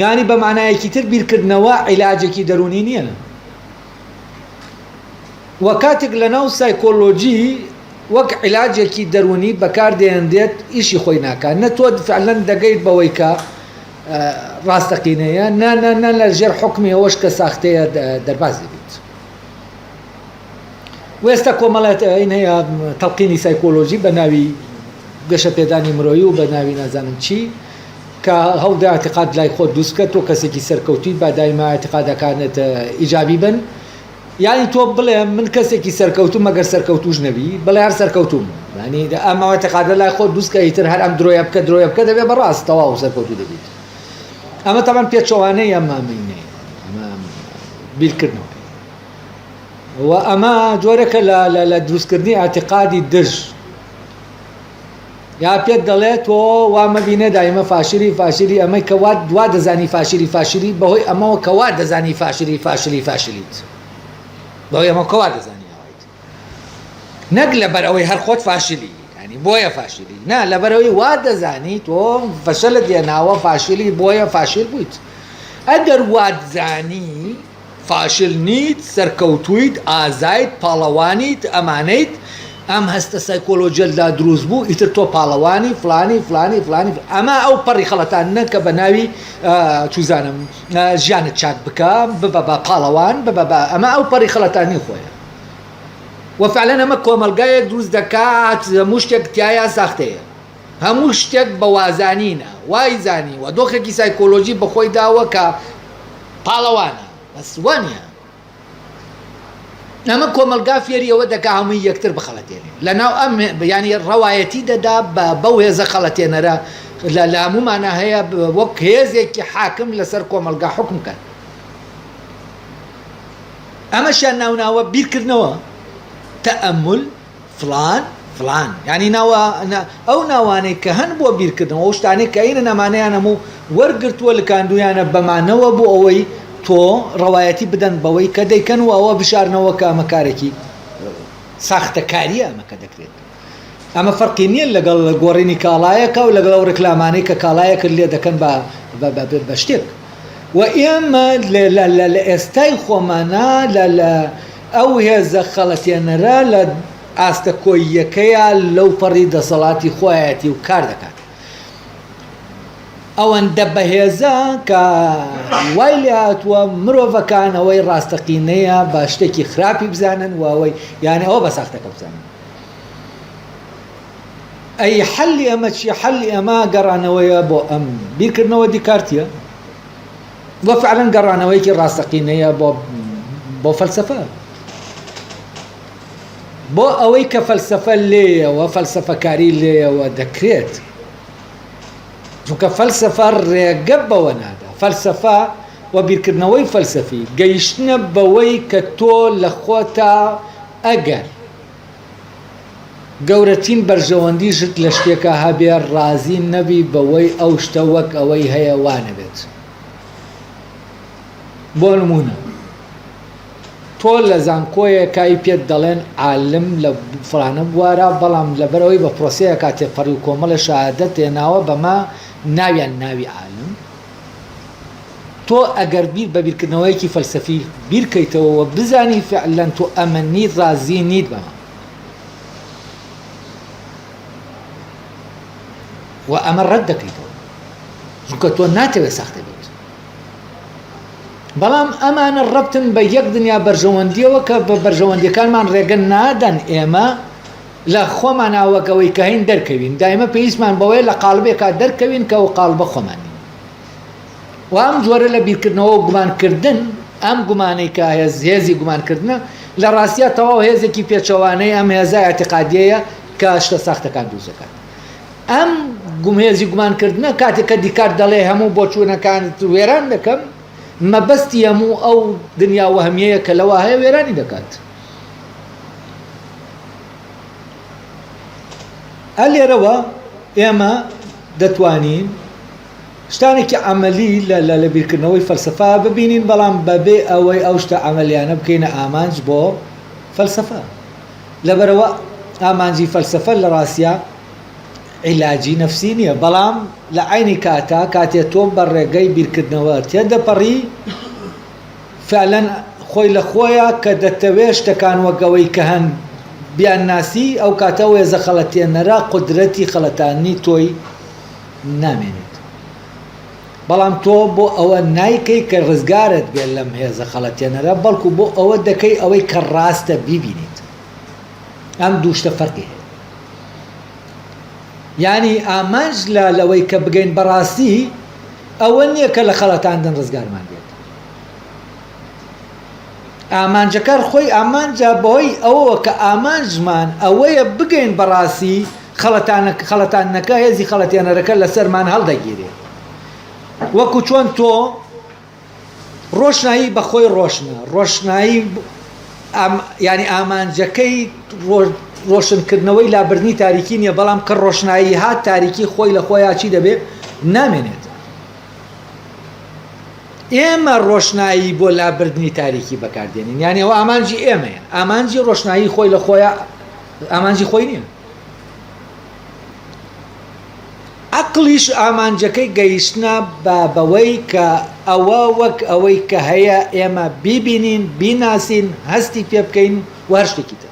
یانی بە مانایەکی تر بیرکردنەوە عیلاجێکی دەروونی نییە و کاتێک لە ناو سایکۆلۆجی وەک عیلاجێکی دەروونی بەکار دێنرێت ئیشی خۆی ناکات نە تۆ فعلەن دەگەیت بەوەی کە ڕاستەقینەیە نە نە نە لە ژێر حوکمی ئەوەش کە ساختەیە دەرباز دەبیت. و ئێستا کۆمەڵێت ئەین هەیە تەڵقینی سایکۆلۆژی بە ناوی گەشەپێدانی مرۆیی و بە ناوی نازانم چی کە هەوڵدە ئیعتیقاد لای خۆت دروست بکە تۆ کەسێکی سەرکەوتووی با دایما ئیعتیقادەکانت ئیجابی بن یانی تۆ بڵێ من کەسێکی سەرکەوتووم مەگەر سەرکەوتوش نەبی بڵێ هەر سەرکەوتوم ینی ئەم ئیعتیقادە لای خۆت دروست کە ئیتر هەر ئەم درۆیە بکە درۆیە بکە دەبێ بەڕاست تەواو سەرکەوتوو دەبیت ئەمە تەبعەن پێچەوانەی ئەم ئەمینەیە ئەمە بیرکردنەوە و ئەمە جۆرەکە لە لە دروستکردنی ئیعتیقادی دژ یا پێت دەڵێ تۆ وا مەبینە دایمە فاشلی فاشلی ئەمەی کە وا وا دەزانی فاشلی فاشلی بەهۆی ئەمەوە کە وا دەزانی فاشلی فاشلی فاشلیت بەهۆی ئەمە کە وا دەزانی ئەوەیت نەک لەبەر ئەوەی هەر خۆت فاشلی ینی بۆیە فاشلی نا لەبەرەوەی وا دەزانی تۆ فەشەلت لێناوە فاشلی بۆیە فاشل بوویت ئەگەر واتزانی فاشل نیت، سەرکەوتوویت، ئازایت، پاڵەوانیت، ئەمانەیت، ئەم هەستە سایکۆلۆجیەت لا دروست بوو، ئیتر تۆ پاڵەوانی فڵانی فڵانی فڵانی، ئەمە ئەو پەڕی خەڵەتاندنە کە بە ناوی چوزانم ژیانت چاک بکە، ببە بە پاڵەوان، ببە بە ئەمە ئەو پەڕی خەڵەتاندنی خۆیە. وە فعلەن ئەمە کۆمەڵگایەک دروست دەکات هەموو شتێک تیایا ساختەیە. هەموو شتێک بە وازانینە، وای زانیوە، دۆخێکی سایکۆلۆجی بە خۆی داوە کە پاڵەوانە، بەس وانیە. ئەمە کۆمەڵگا فێری ئەوە دەکا هەمووی یەکتر بخەڵەتێنێ لەناو ئەم یانی ڕەوایەتی دەدا بە بەو هێزە خەڵەتێنەرە لە لە هەموومانە هەیە وەک هێزێکی حاکم لەسەر کۆمەڵگا حوکم کەن. ئەمەشیان ناوناوە بیرکردنەوە، تەئەمول، فڵان فڵان یانی ناوە ئەو ناوانەی کە هەن بۆ بیرکردنەوە ئەو شتانەی کە ئەینن ئەمانەیان هەموو وەرگرتووە لکاندوویانە بەمانەوە بۆ ئەوەی تۆ ڕەوایەتی بدەن بەوەی کە دەیکەن و ئەوە بشارنەوە کە ئەمە کارێکی ساختەکاریە ئەمە کە دەکرێت ئەمە فەرقی نییە لەگەڵ گۆڕینی کاڵایەکە و لەگەڵ ئەو ڕێکلامانەی کە کاڵایەکرد لێ دەکەن بە بە شتێک و ئێمە لە ئێستای خۆمانە لە لە ئەو هێزە خەڵەتێنەرە لە ئاستە کۆییەکەیا لەو پەڕی دەسەڵاتی خۆیەتی و کار دەکات. ئەوەندە بەهێزە کە وای لێهاتووە مرۆڤەکان ئەوەی ڕاستەقینەیە بە شتێکی خراپی بزانن و ئەوەی یانە ئەوە بە ساختەکە بزانن. ئەی حەلی ئەمە چیە؟ حەلی ئەمە گەڕانەوەیە بۆ ئەم بیرکردنەوە دیکارتیە. وە فعلەن گەڕانەوەیەکی ڕاستەقینەیە بۆ بۆ فەلسەفە بۆ ئەوەی کە فەلسەفە لێیەوە فەلسەفەکاری لێیەوە دەکرێت چونکە فەلسەفە ڕێگە بەوە نادا فەلسەفە و بیرکردنەوەی فەلسەفی گەیشتنە بەوەی کە تۆ لە خۆتا ئەگەر گەورەترین بەرژەوەندیشت لە شتێکا هەبێ ڕازی نەبی بەوەی ئەو شتە وەک ئەوەی هەیە وا نەبێت. بۆ نموونە تۆ لە زانکۆیەکای پێت دەڵێن عالم لە فڵانە بوارە بەڵام لەبەرئەوەی بە پرۆسەیەکا تێپەڕی و کۆمەڵێ شەهادەت هێناوە بەمە ناویان ناوی عالم تۆ ئەگەر بیر بە بیرکردنەوەیەکی فەلسەفی بیرکەیتەوە و بزانی فعلەن تۆ ئەمە نیت ڕازی نیت بەمە و ئەمە ڕەت دەکەیتەوە چونکە تۆ ناتەوێت ساختە بیت بەڵام ئەمانە ڕەبتن بە یەک دنیا بەرژەوەندیەوە کە بە بەرژەوەندیەکانمان ڕێگە نادەن ئێمە لە خۆمانا وەک ئەوەی کە هەین دەرکەوین، دایمە پێویستمان بەوەیە لە قاڵبێکا دەرکەوین کە ئەو قاڵبە خۆمان نین. و ئەم جۆرە لە بیرکردنەوە و گومانکردن، ئەم گومانەی کە هێز هێزی گومانکردنە، لە ڕاستیا تەواو هێزێکی پێچەوانەی ئەم هێزە ئیعتیقادیەیە کە شتە ساختەکان دروست دەکات. ئەم گوم هێزی گومانکردنە کاتێک کە دیکارت دەڵێ هەموو بۆچوونەکانت وێران دەکەم، مەبەستی هەموو ئەو دنیا وەهمیەیە کە لەوا هەیە وێرانی دەکات. ئە لێرەوە ئێمە دەتوانین شتانێکی عەمەلی لە لە بیرکردنەوەی فەلسەفە ببینین بەڵام بەبێ ئەوەی ئەو شتە عەمەلیانە بکەینە ئامانج بۆ فەلسەفە لەبەرەوە ئامانجی فەلسەفە لە ڕاستیا. عیلاجی نەفسی نییە، بەڵام لە عەینی کاتا کاتێ تۆ بە ڕێگەی بیرکردنەوە تێدەپەڕی، فعلەن خۆی لە خۆیا کە دەتەوێ شتەکان وەک ئەوەی کە هەن بیانناسی، ئەو کاتە ئەو هێزە خەڵەتێنەرە قودرەتی خەڵەتاندنی تۆی نامێنێت. بەڵام تۆ بۆ ئەوە نایکەی کە ڕزگارت بێت لەم هێزە خەڵەتێنەرە، بەڵکو بۆ ئەوە دەکەی ئەوەی کە ڕاستە بیبینیت. ئەم دوو شتە فەرقی هەیە. یانی ئامانج لە لەوەی کە بگەین بە ڕاستی ئەوە نییە کە لە خەڵەتاندن ڕزگارمان بێت. ئامانجەکە خۆی ئامانجە بەهۆی ئەوەوە کە ئامانجمان ئەوەیە بگەین بەڕاستی خەڵەتاندنەکە هێزی خەڵەتێنەرەکە لەسەرمان هەڵدەگیرێ وەکو چۆن تۆ ڕۆشنایی بەخۆی ڕۆشنە ڕۆشنایی ینی ئامانجەکەی ڕۆشنکردنەوەی لابردنی تاریکی نییە بەڵام کە ڕۆشنایی هات تاریکی خۆی لە خۆیا چی دەبێت نامێنێت ئێمە ڕۆشنایی بۆ لابردنی تاریکی بەکاردێنین یانی ئەوە ئامانجی ئێمەیە ئامانجی ڕۆشنایی خۆی لە خۆیان ئامانجی خۆی نییە عەقڵیش ئامانجەکەی گەیشتنە بە بەوەی کە ئەوە وەک ئەوەی کە هەیە ئێمە بیبینین بیناسین هەستی پێ بکەین و هەر شتێکی تر.